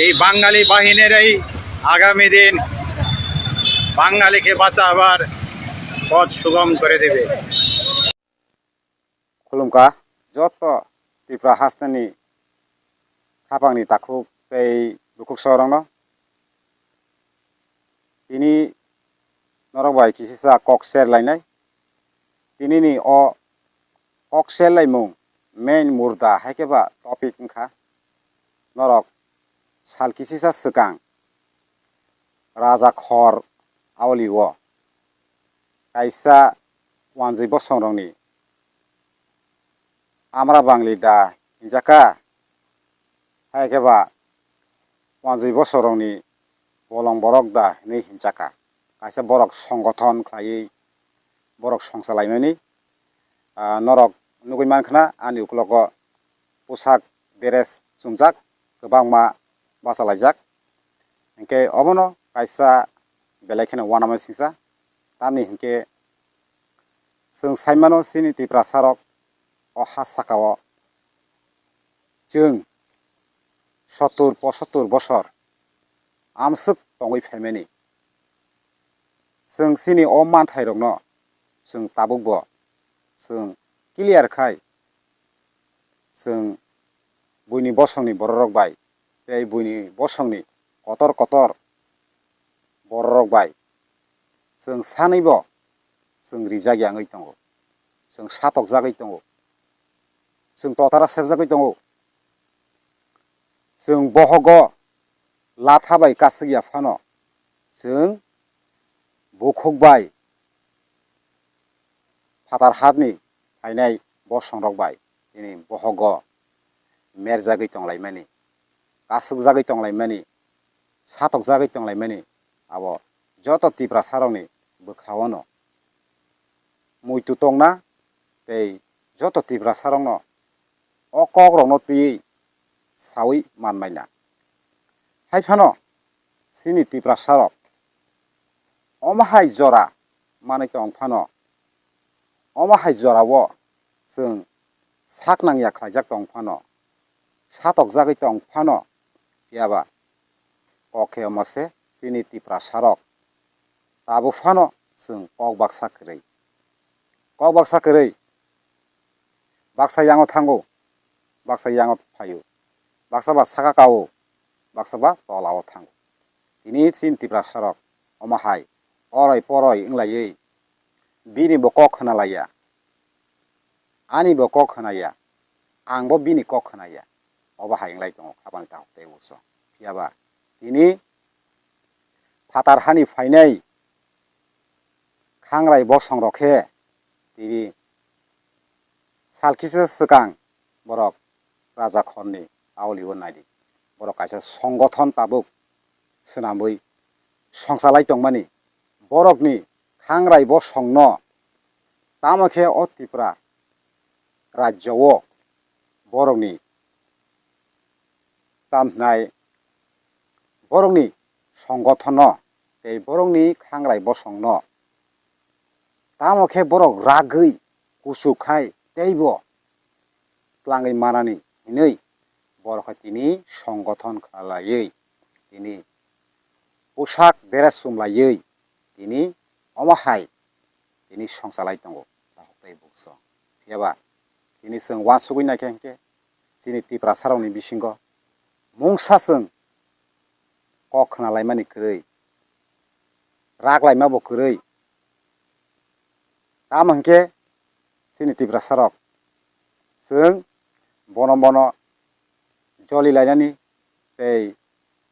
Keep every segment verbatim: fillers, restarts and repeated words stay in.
এই বাঙালি বাহিনীরাই আগামী দিন বাঙালিকে বাঁচাবার পথ সুগম করে দেবে। Khulumkha joto Tripura hasteni khapangni takhuk tei bukhuk sokorokno. Tini norok bai kisisa kok share lainai. Tinini o kok share laimung main murda hai khe ba topic wngkha. Norok sal kisisa swkang Raja Khor aoli o kaisa wanjwi bosongrokni Amra Bangli da hinjaka, hai khe ba wanjwi bosongrokni bolong borok da hinwi hinjaka. Kaisa borok songothon khlaiwi borok songsa laimani, ah, norok nugwi mankhna ani uklogo pusak dress chumjak kwbangma bachalaijak. Hinkhe obono kaisa belai kheno uanama singsa. Tamni hinkhe chwng saimano chini Tiprasarok o ha sakao chwng sottur pochottur bosor amswk tongwi phaimani. Chwng chini o manthairokno chwng tabukbo chwng clear khai chwng buini bosongni bororok bai tei buini bosongni kotor kotor bororok bai chwng sanwibo chwng rijak yangwi tongo, chwng satokjagwi tongo, chwng totara sepjagwi tongo. Chwng bohogo latha bai kasuk ya phano chwng bukhuk bai phatar hatni phainai bosongrok bai tini bohogo merjagwi tonglaimani, kasukjagwi tonglaimani, satokjagwi tonglaimani abo joto Tiprasarokni bwkha-ono muitu tongna tei joto Tiprasarokno o kokrokno twiwi sawi manmaina. Hai phano chini Tiprasarok omo hai jora manwi tong phano, omo hai jorao chwng sak nangya khlaijak tong phano, satokjagwi tong phano, phiyaba kok khe omo se chini Tiprasarok tabuk phano chwng kok baksa kwrwi. Kok baksa kwrwi, baksa yango thango, baksa yango phaio, baksa ba saka kao, baksa ba tolao thango. Tini chini Tiprasarok omo hai oroi poroi wnglaiwi bini bo kok khna laiya, ani bo kok khna ya, ang bo bini kok khna ya, obo hai wnglai tongo khapang takhuk tei uso. Phiyaba tini phatar hani phainai khangrai bosongrok khe tini sal kisa swkang borok Raja Khorni aoli o naidi. Borok kaisa songothon tabuk swnamwi songchalai tongmani. Borokni khangrai bosongno tamo khe o Tripura rajyo o borokni tam hwnai borokni songothono tei borokni khangrai bosongno tamo khe borok ragwi kuchuk khai teibo tlangwi manani hinwi borok hai tini songothon khlaiwi tini pusak dress chumlaiwi tini omo hai tini songchalai tongo takhuk tei bukhuksong. Phiyaba tini chwng uansugwi naikha hinkhe chini Tiprasarokni bisingo mungsa chwng kok khna laimani kwrwi, rak laima bo kwrwi. Tamo hinkhe chini Tiprasarok chwng bono bono joli lainani tei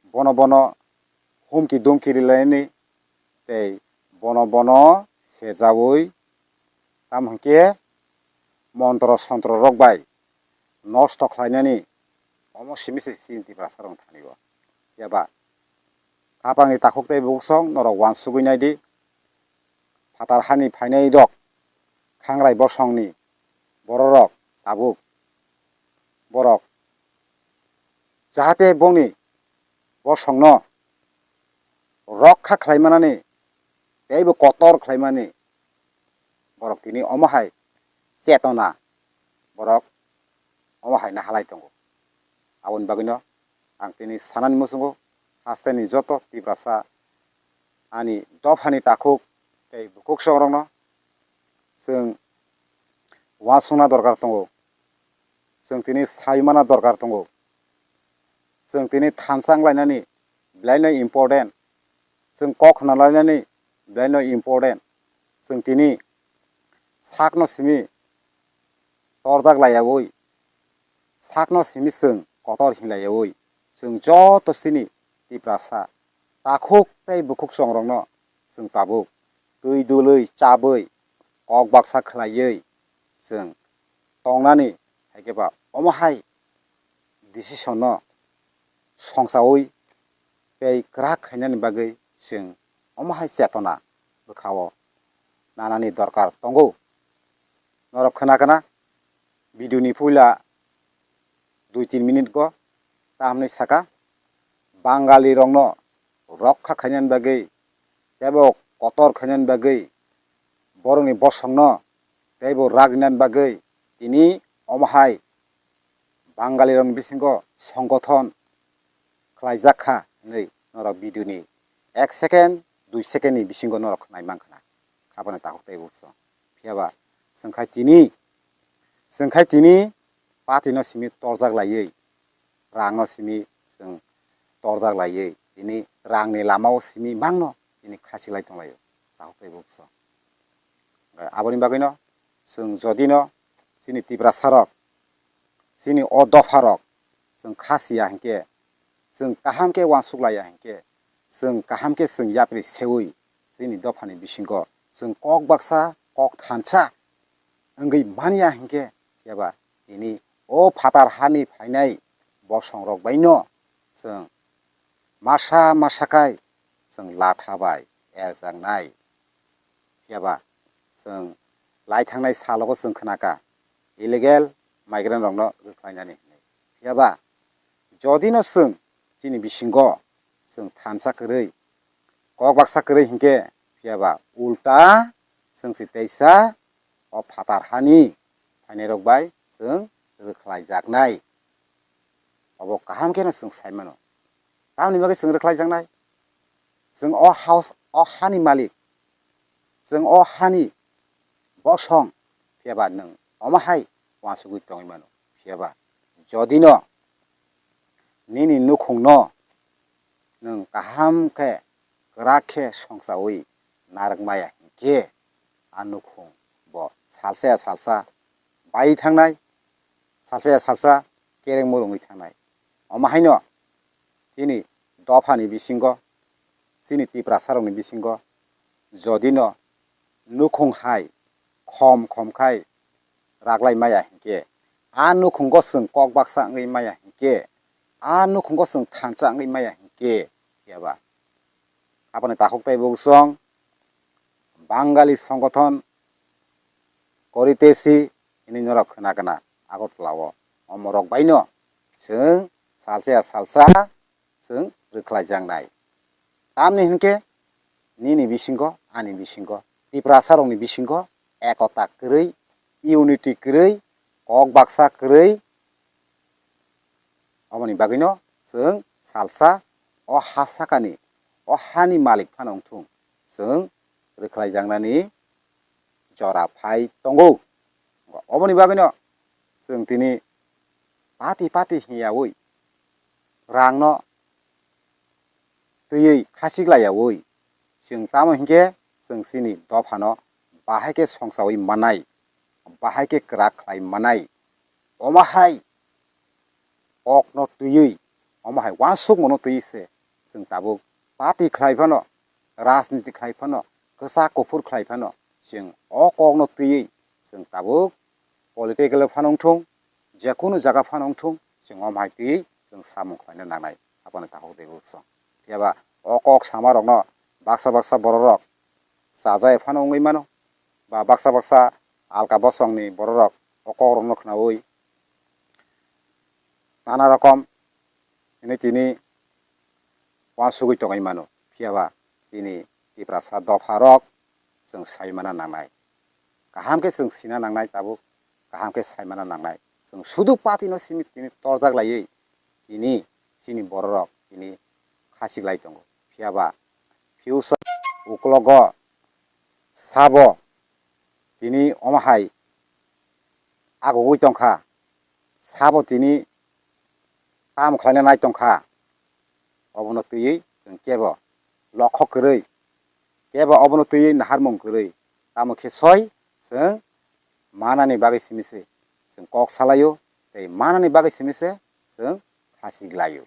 bono bono humki dumki ri lainani tei bono bono sejaui tamo hinkhe montro sontro rok bai nosto khlainani omo simi se chini Tiprasarokni thani o. Phiya ba khapangni takhuk tei bukhuksong norok uansugwi naidi. Phatar hani phainai rok khangrai bosongni bororok tabuk borok jahate bongni bosongno rokha khlaimanani teibo kotor khlaimani borok tini omo hai chetona borok omo hai nahalai tongo. Aboni bagwino Ang tini sanani muchungo hasteni joto Tiprasa ani dophani takhuk tei bukhuk songrokno chwng uansukna dorkar tongo, chwng tini saimana dorkar tongo, chwng tini thansa wnglainani belaino important, chwng kok khnalainani belaino important, chwng tini sakno simi torjak laiyaui, sakno simi chwng kotor hinlaiyaui, chwng joto chini Tiprasa takhuk tei bukhuk songrokno chwng tabuk twi dului chabwi kok baksa khlaiwi chwng tongnani, hai khe ba omo hai decision no songchaui tei kwrak khainani bagwi chwng omo hai chetona bwkhao nanani dorkar tongo. Norok khna khna video ni puila dui tin minute go tamni saka Bangali rokno rokha khainani bagwi teibo kotor khainani bagwi borokni bosongno teibo rak rinani bagwi tini omo hai Bangali rokni bisingo songothon khlaijak kha hinwi norok video ni ek second, dui second ni bisingo norok nai mankha na. Khabana takhuk tei bukso. Phiya ba chwng khai tini, chwng khai tini party no simi torjak laiwi, rang no simi chwng torjak laiwi, tini rang ni lama o simi mangno tini khasi lai tong laio. Takhuk tei bukso. Aboni bagwi no chwng jodi no chini Tiprasa rok, chini o dopha rok chwng khasi ya hinkhe, chwng kaham khe uansuk laiya hinkhe, chwng kaham khe chwng yapri seui chini dophani bisingo chwng kok baksa, kok thansa wngwi manya hinkhe, phiya ba tini o phatar hani phainai bosong rok bai no chwng masa masa khai chwng latha bai erjaknai. Phiya ba chwng lai thangnai salogo chwng khna kha illegal migrant rokno rwkhlainani hinwi. Phiya ba jodi no chwng chini bisingo chwng thansa kwrwi, kok baksa kwrwi hinkhe, phiya ba ulta chwng se teisa o phatar hani phainai rok bai chwng rwkhlaijaknai. Obo kaham kheno chwng sai mano. Tamoni bagwi chwng rwkhlaijaknai? Chwng o house, o hani malik, chwng o hani bosong, phiya ba nwng omo hai uansugwi tongwi mano. Phiya ba jodi no nini nukhung no nwng kaham khe kwrak khe songchaui narwk maya hinkhe, a nukhung bo salsa ya salsa bai thangnai, salsa ya salsa kereng murungwi thangnai. Omo haino chini dophani bisingo, chini Tiprasa rokni bisingo jodi no nukhung hai khom khom khai raglai maya hinkhe, a nukhungo chwng kok baksa wngwi maya hinkhe, a nukhungo chwng thansa wngwi maya hinkhe, phiya ba aboni takhuk tei bukchong Bangali songothon koritesi hinwi norok khna khna Agartala o. Omorok bai no chwng salsa ya salsa chwng rwkhlaijaknai. Tamni hinkhe nini bisingo, ani bisingo, Tiprasa rokni bisingo ekota kwrwi, unity kwrwi, kok baksa kwrwi, oboni bagwino chwng salsa o ha sakani, o hani malik phano wngthung, chwng rwkhlaijaknani jora phai tongo. Oboni bagwino chwng tini pati pati hiyaui rangno twiwi khachik laiyaui chwng tamo hinkhe chwng chini dophano bahai khe songchaui mannai, bahai khe kwrak khlai mannai. Omo hai kokno twiwi, omo hai uansukmano twiwi se chwng tabuk party khlai phano, rajniti khlai phano, kwchak kuphur khlai phano chwng o kokno twiwi chwng tabuk political phano wngthung, jekunu jaga phano wngthung, chwng omo hai twiwi chwng samung khlaina nangnai, abono takhuk tei bukchong. Phiya ba o kok sama rokno baksa baksa borok rok chajai phano wngwi mano, ba baksa baksa alka bosongni borok rok o kok rokno khnaui nana rokom hwnwi tini uansugwi tongwi mano. Phiya ba chini Tiprasa dopha rok chwng sai mana nangnai. Kaham khe chwng sina nangnai tabuk, kaham khe sai mana nangnai. Chwng sudu party no simi tini torjak laiwi tini chini bororok tini khachik lai tongo. Phiya ba future uklogo sabo tini omo hai agogwi tongkha, sabo tini tamo khlaina nai tongkha, obono twiwi chwng kebo lokhok kwrwi, kebo obono twiwi naharmung kwrwi, tamo khe soi chwng manani bagwi simi se chwng kok salaio, tei manani bagwi simi se chwng khachik laio.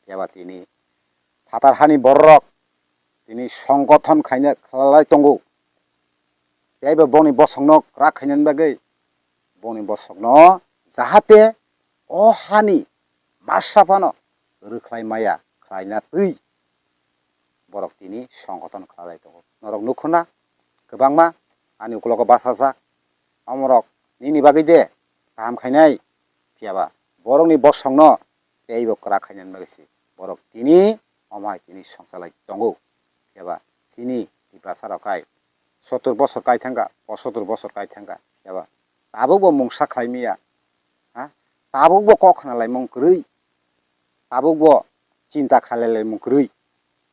Phiya ba tini phatar hani bororok tini songgothon khaina khlai tongo. Teibo bongni bosongno kwrak khainani bagwi, bongni bosongno jahate o hani masa phano rwkhlai maya khlaina twi borok tini songgothon khlai tongo. Norok nukhuna kwbangma ani ukologo bachajak, omorok nini bagwi de kaham khainai, phiya ba borokni bosongno teibo kwrak khainani bagwi se borok tini omo hai tini songchalai tongo. Phiya ba chini Tiprasa rok hai sottur bosor kai thangkha, posotur bosor kai thangkha, phiya ba tabukbo mungsa khlai maya, ha? Tabukbo kok khna laimung kwrwi, tabukbo chinta khalai laimung kwrwi,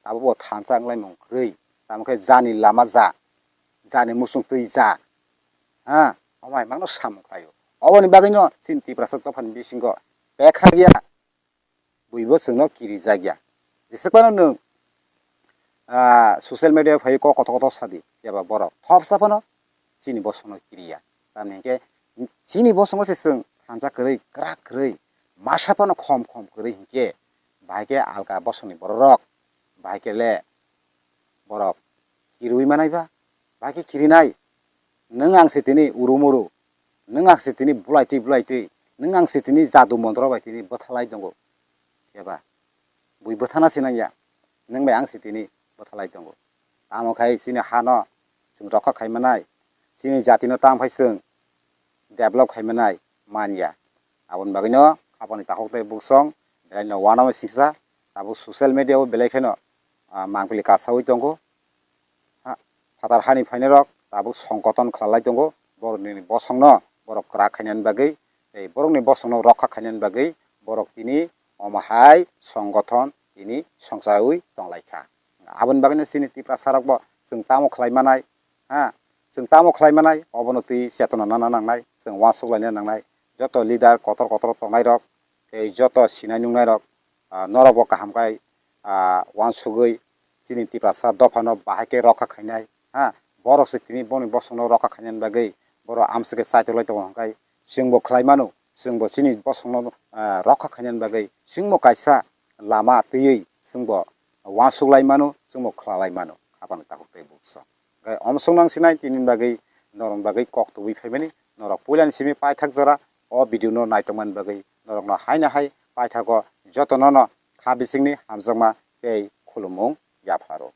tabukbo thansa wng laimung kwrwi, tamo khe jani lama ja, jani muchung twi ja, ha? Omo hai mangno samung khlaio. Oboni bagwino chini Tiprasa dophani bisingo bekhar ya, buibo chwngno kirijak ya. Jeswk phano nwng, ah, social media phai kok kotor kotor sadi, phiya ba borok thopsa phano chini bosongno kiriya. Tamni hwnkhe chini bosongo se chwng thansa kwrwi, kwrak kwrwi, masa phano khom khom kwrwi hinkhe, bahai khe alka bosongni bororok, bahai khe le borok kiriwi manai ba, bahai khe kirinai. Nwng ang se tini urum uru, nwng ang se tini bulaitwi bulaitwi, nwng ang se tini jadu montro bai tini bwthalai tongo. Eba bui bwthana se nangya, nwng bai ang se tini bwthalai tongo. Tamo khai chini hano chwng rokha khai manai, chini jatino tamo khai chwng develop khai manai manya. Aboni bagwino khapangni takhuk tei buksong belaino uanama singsa tabuk social media o belai kheno, ah, mangpili kasaui tongo. Ha, phatar hani phainairok tabuk songkoton khlai tongo, borokni bosongno borok kwrak khainani bagwi tei borokni bosongno rokha khainani bagwi borok tini omo hai songkoton tini songchaui tonglaikha. Aboni bagwino chini Tiprasa rokbo chwng tamo khlai manai, ha, chwng tamo khlai manai, obono twi chetona nana nangnai, chwng uansuk laina nangnai, joto leader kotor kotor tongnai rok tei joto sinai nungnai rok, ah, norokbo kaham khai, ah, uansugwi chini Tiprasa dophano bahai khe rokha khainai, ha, borok se tini boni bosongno rokha khainani bagwi borok amswk khe chaitok lai tongo hwnkhe chwngbo khlai mano, chwngbo chini bosongno, ah, rokha khainani bagwi chwngbo kaisa lama twiwi chwngbo uansuk lai mano, chwngbo khwla lai mano, khapang takhuk tei buksong. Hwnkhe omsong nang sinai tini bagwi norokni bagwi kok tubui phaimani, norok puilani simi paithak jora o video no naitokmani bagwi norokno haino hai paithago jotono no kha bisingni hamjakma tei khulumung yapharo.